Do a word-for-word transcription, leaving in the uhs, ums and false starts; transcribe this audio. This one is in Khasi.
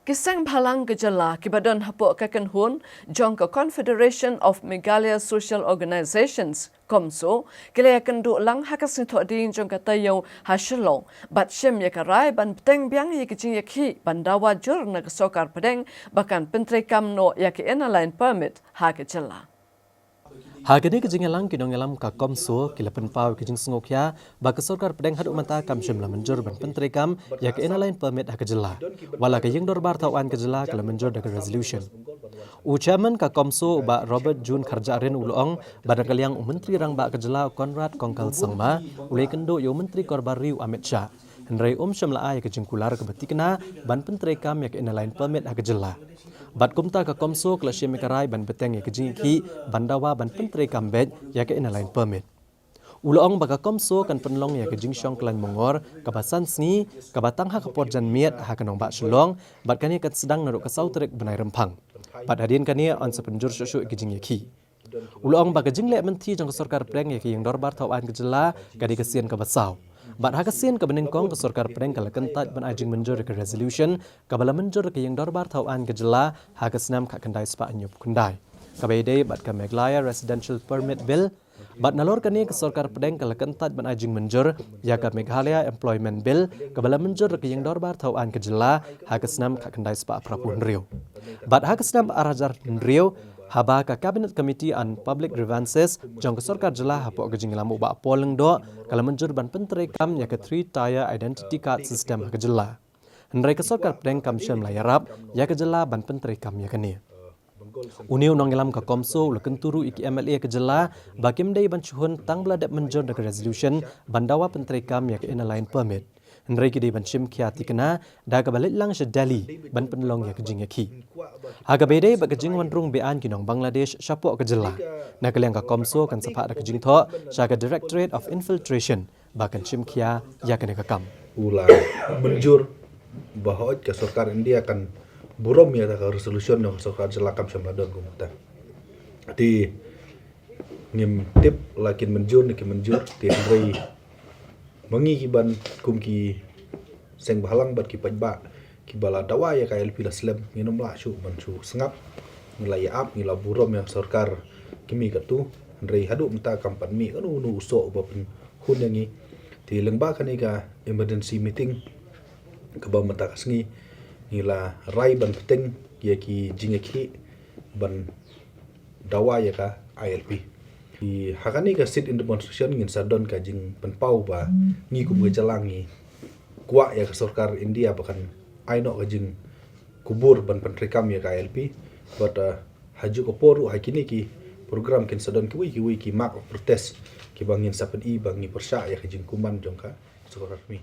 Ki seng bhalang ka jylla kiba don hapoh ka kynhun jong ka Confederation of Meghalaya Social Organizations, CoMSO, ki la ïakynduh lang ha ka sngewthuhdieng jong ka taïew ha Shillong bad shim ïa ka rai ban bteng biang ïa ka jingïakhih ban dawa jur na ka sorkar pdeng ba kan pyntreikam noh ïa ka Inner Line Permit ha ka jylla. Ha kane ka jingïalang, ki nongïalam ka CoMSO ki la pynpaw ka jingsngewkhia ba ka sorkar pdeng haduh mynta kam shym la mynjur ban pyntreikam ïa ka Inner Line Permit ha ka jylla, wat la ka ïing dorbar thaw aiñ ka jylla ka la mynjur da ka resolution. U chairman ka CoMSO, u Bah Robert June Kharjahrin, u la ong ba na ka liang u Myntri Rangbah ka jylla, u Conrad Kongkal Sangma, u la ïakynduh ïa u Myntri Korbar Ri, u Amit Shah, hynrei um shym la ai ïa ka jingkular kaba thikna ban pyntreikam ïa ka Inner Line Permit ha ka jylla. Bad kumta ka CoMSO ka la shim ïa ka rai ban bteng ïa ka jingïakhih ban dawa ban pyntreikam beit ïa ka Inner Line Permit. U la ong ba ka CoMSO kan pynlong ïa ka jingshong khlaiñ mongor kaba san sngi, kaba tang ha ka por janmiet ha ka nongbah Shillong, bad kane kan sdang naduh ka saw tarik bnai Rymphang. Bad hadien kane yn sa pynjur shuh shuh ïa ka jingïakhih. U la ong ba ka jingleh mynthi jong ka sorkar pdeng ïa ka ïing dorbar thaw aiñ ka jylla ka dei ka sien kaba saw. Bad ha ka sien kaba nyngkong, ka sorkar pdeng ka la kyntait ban ai jingmynjur ïa ka resolution kaba la mynjur da ka ïing dorbar thaw aiñ ka jylla ha ka snem khatkhyndai spah hynñiewphew khyndai, kaba ïadei bad ka Meghalaya Residential Permit Bill. Bad nalor kane, ka sorkar pdeng ka la kyntait ban ai jingmynjur ïa ka Meghalaya Employment Bill kaba la mynjur da ka ïing dorbar thaw aiñ ka jylla ha ka snem khatkhyndai spah phraphew hynriew. Bad ha ka snem ar hajar hynriew, haba ka Cabinet Committee on Public Grievances jong ka sorkar jylla hapoh ka jingïalam u Bah Paul Lyngdoh ka la mynjur ban pyntreikam ïa ka Three Tier Identity Card System ha ka jylla, hynrei ka sorkar pdeng kam shym la ïarap ïa ka jylla ban pyntreikam ïa kane. Une u nongïalam ka CoMSO u la kyntu ruh ïa ki MLA ka jylla ba kim dei ban shu hun tang ba la dep mynjur da ka resolution ban dawa pyntreikam ïa ka Inner Line Permit, hynrei ki dei ban shim khia thikna da kaba leit lang sha Delhi ban pynlong ïa ka jingïakhih. Ha kaba ïadei bad ka jingwan rung be-aiñ ki nong Bangladesh shapoh ka jylla, na ka liang ka CoMSO kan sa phah da ka jingthoh sha ka Directorate of Infiltration ba kan shim khia ïa kane ka kam. U la mynjur ba hooid ka sorkar India kan burom ïa ka resolution jong ka sorkar jylla, kam shym la don kumta. Te ngim tip la kin mynjur ne kim mynjur, te hynrei ma ngi ki ban kum ki seng bhalang bad ki paidbah kiba la dawa ïa ka ILP la slem, ngin ym lah shuh ban shu sngap. Ngi la ïa ap, ngi la burom ïa ka sorkar kmie katto, hynrei haduh mynta kam pat mih kano kano u soh uba pynhun ïa ngi. Te lyngba kane ka emergency meeting kaba mynta ka sngi, ngi la rai ban bteng ïa ki jingïakhih ban dawa ïa ka ILP. Te ha kane ka sit-in demonstration ngin sa don ka jingpynpaw ba ngi kum ka jylla ngi kwah ïa ka sorkar India ba kan ai noh ka jingkubur ban pyntreikam ïa ka ILP. Bad, uh, ha juh ka por ruh ha kine ki program kin sa don kiwei kiwei ki mark of protest kiba ngin sa pyni ba ngi pyrshah ïa ka jingkyrmen jong ka sorkar kmie.